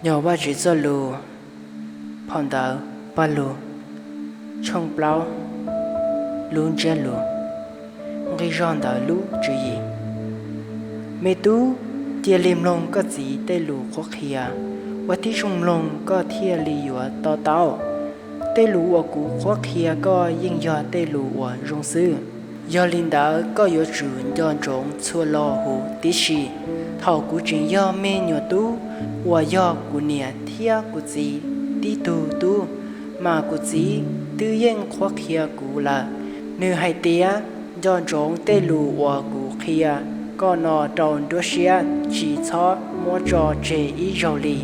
Yog Vajtswv txoj lus. Phau ntawv Paj Lug, tshooj plaub, lub ntsiab lus, nqi zog ntawm lub tswv yim. Me tub, cia li mloog koj txiv tej lus qhuab qhia, ua tib zoo mloog koj thiaj li yuav to taub. Tej lus uas kuv qhuab qhia koj yeej yog tej lus uas zoo xwb. Yog li ntawd, koj yuav tsum nco ntsoov txhua lo huv tib si. Thaum kuv tseem yog me nyuam tub uas yog kuv niam thiab kuv txiv tib tug tub, mas kuv txiv twb yeej qhuab qhia kuv lawm. Nws hais tias, nco ntsoov tej lus uas kuv qhia koj no rau nruab siab, tsis txhob muab tso tseg ib zaug li.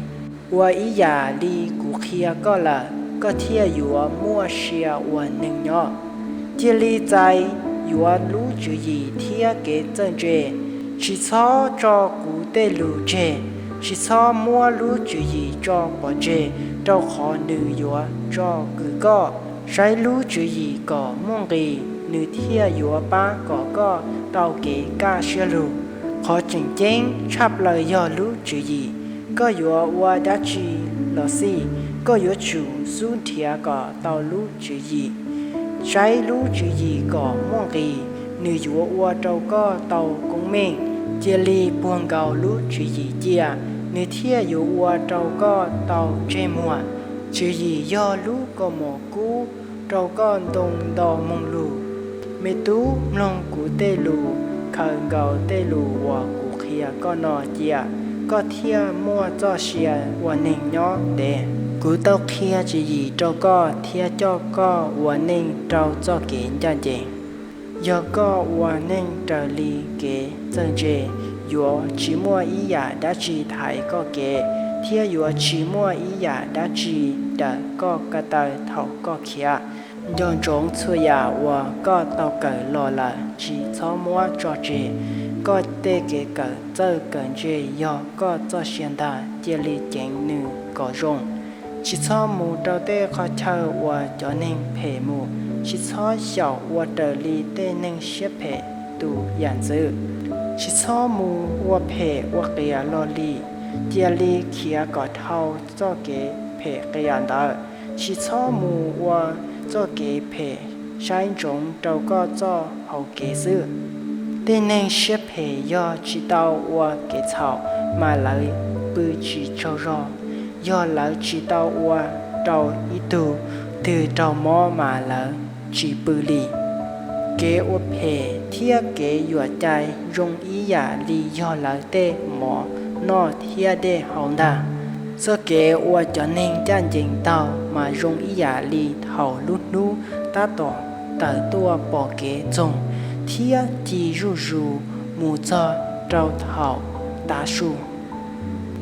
Ua ib yam li kuv qhia koj lawm, koj thiaj yuav muaj sia ua neeg nyob. Cia li txais yuav lub tswv yim thiab kev txawj ntse. Tsis txhob tso kuv tej lus tseg. Tsis txhob muab lub tswv yim tso pov tseg, rau qhov nws yuav tsom kwm koj. Saib lub tswv yim kom muaj nqis, nws thiaj yuav pab kom koj tau kev kaj siab lug. Qhov tseem ceeb tshaj plaws yog lub tswv yim. Koj yuav ua dab tsi los xij, koj yuav tsum xub nrhiav kom tau lub tswv yim. Saib lub tswv yim kom muaj nqis, nws yuav ua rau koj tau koob meej. Cia li puag nkaus lub tswv yim cia, nws thiaj yuav ua rau koj tau ntsej muag. Tswv yim yog lub kaus mom kub rau koj ntoo nto moo lug. Me tub, mloog kuv tej lus, khaws nkaus tej lus uas kuv qhia koj no cia, koj thiaj muaj txoj sia ua neeg nyob ntev. Kuv tau qhia tswv yim rau koj thiab coj koj ua neej rau txoj kev ncaj ncees. Yog koj ua neej raws li kev txawj ntse, yuav tsis muaj ib yam dab tsi thaiv koj kev, thiab yuav tsis muaj ib yam dab tsi dawm koj ko taw thaum koj khiav. Nco ntsoov txhua yam uas koj tau kawm los lawm, tsis txhob muab tso tseg. Koj tej kev kawm txawj kawm ntse yog koj txoj sia ntag, cia li ceev nws kom zoo. Tsis txhob mus rau tej qhov chaw uas cov neeg phem mus, tsis txhob xyaum ua raws li tej neeg siab phem tus yam ntxwv. Tsis txhob mus ua phem ua qias los li, cia li khiav kom dhau txoj kev phem qias ntawd. Tsis txhob mus ua txoj kev phem, saib ntsoov rau koj txoj hau kev xwb. Tej neeg siab phem yog tsis tau ua kev txhaum mas lawv pw tsis tsaug zog, yog lawv tsis tau ua rau ib tug twg raug mob mas lawv tsis pw li. Kev ua phem thiab kev yuam cai zoo ib yam li yog lawv tej mov noj thiab dej haus ntag. Txoj kev uas cov neeg ncaj ncees taug mas zoo ib yam li thaum lub hnub tab tom tawm tuaj pom kev txoog thiab ci zuj zus mus txog rau thaum tav su.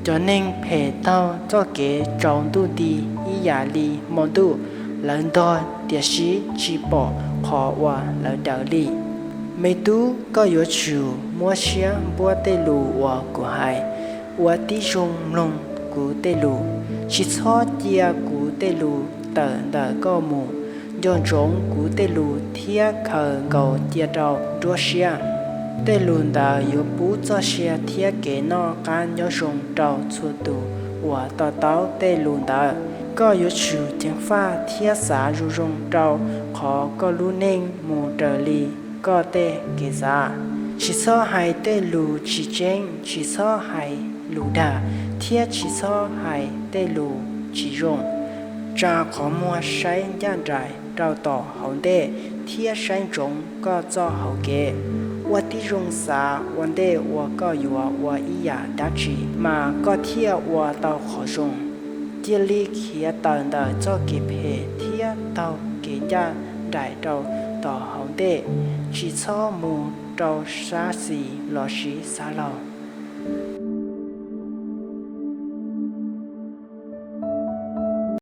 Cov neeg phem taug txoj kev tsaus ntuj nti ib yam li hmo ntuj, lawv ntog tiam sis tsis pom qhov uas lawv daws li. Me tub, koj yuav tsum muab siab npuab tej lus uas kuv hais, ua tib zoo mloog kuv tej lus. Tsis txhob cia kuv tej lus tawm ntawm koj mus. Nco ntsoov kuv tej lus thiab khaws nkaus cia rau nruab siab. Tej lus ntawd yuav pub txoj sia thiab kev noj qab nyob zoo rau txhua tus uas to taub tej lus ntawd. Koj yuav tsum ceev faj thiab xav zoo zoo rau qhov koj lub neej mus raws li koj tej kev xav. Tsis txhob hais tej lus tsis tseeb, tsis txhob hais lus dag, thiab tsis txhob hais tej lus tsis zoo. Tsa qhov muag saib ncaj nraim rau tom hauv ntej thiab saib ntsoov koj txoj hau kev. Ua tib zoo xav ua ntej uas koj yuav ua ib yam dab tsi mas koj thiaj ua tau qhov zoo. Cia li khiav tawm ntawm txoj kev phem thiab taug kev ncaj nraim rau tom hauv ntej. Tsis txhob mus rau sab xis los sis sab laug.